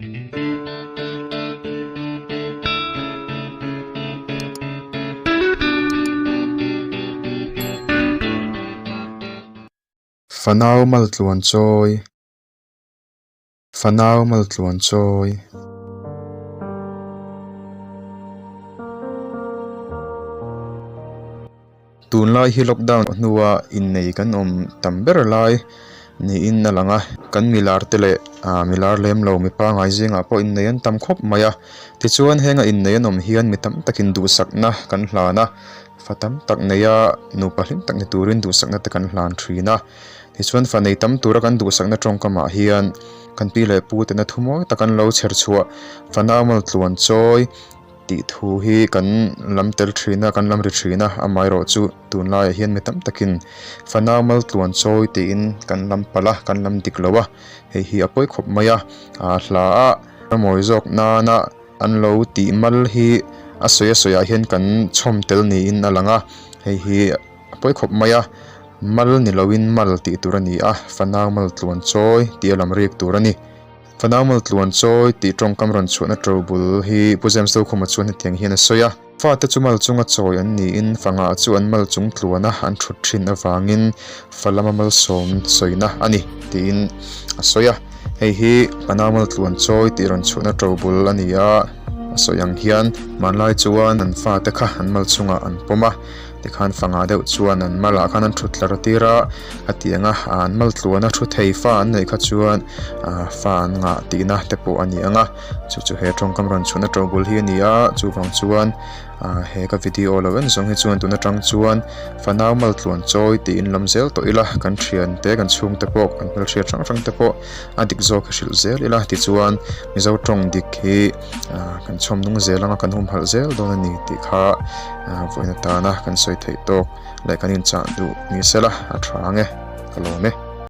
Fanau maltluan chawi. Fanau maltluan chawi. Tunlai hi lockdown hnua innei kan awm tam ber lai niin a lang a, kan milar te leh ah milar lem lo mi pangai zingah pawh innei an tam khawp mai a, tichuan henga innei an awm hian mi tam takin duhsakna kan hlan a, fa tam tak neia nupa hlim tak ni turin duhsakna te kan hlan thin a, tichuan fa nei tam tura kan duhsakna tawngkamah hian kan pi leh pu tena thu mawi tak an lo chher chhuah fanau maltluan chawi tih thu hi kan lam tel thin a kan lam ri thin a amaherawh chu tunlaiah hian mi tam takin fanau maltluan chawi tiin kan lam palh a kan lam dik lo a hei hi a pawi khawp mai a ah hla a mawi zawk nana. An lo tih mal hi a sawi a sawiah hian kan chhawm tel niin a lang a, hei hi a pawi khawp mai a, mal ni loin mal tih tur a ni a, fanau mal tluan chawi tih a lam rik tur a ni. Fanau mal tluan chawi tih tawngkam rawn chhuahna to bul hi Pu James Dokhuma chuan hetiang hian a sawi a. Fate chu mal chunga chawi an niin fangah chu an mal chung tluana an thut thin avangin fa lama malsawm sawina a ni tiin a sawi a. Hei hi Panau maltluan chawi tih rawn chhuahna to bul a ni a, a sawi ang hian hmanlai chuan an fate kha an mal chungah an pawm a, tikhan fangah deuh chuan an malah khan an thut tlar tir a, a ti ang a, an mal tluana thu thei fa an neih kha chuan fa an ngah tihna te pawh a ni ang a. Chu chu he tawngkam rawn chhunna to bul hi a ni a, chuvang chuan ah he ka video lo en zawng hi chuan tun atang chuan fanau maltluan chawi tiin lam zel tawh ila kan thian te kan chhung te pawh kan hmelhriat hrang hrang te pawh a dik zawk hi hrilh zel ila tichuan mizo tawng dik hi ah kan chhawm nung zel anga kan humhalh zel dawn a ni tih kha ah vawiin atana kan sawi theih tawk leh kan inchah duh ni sela a tha ang e ka lawm e.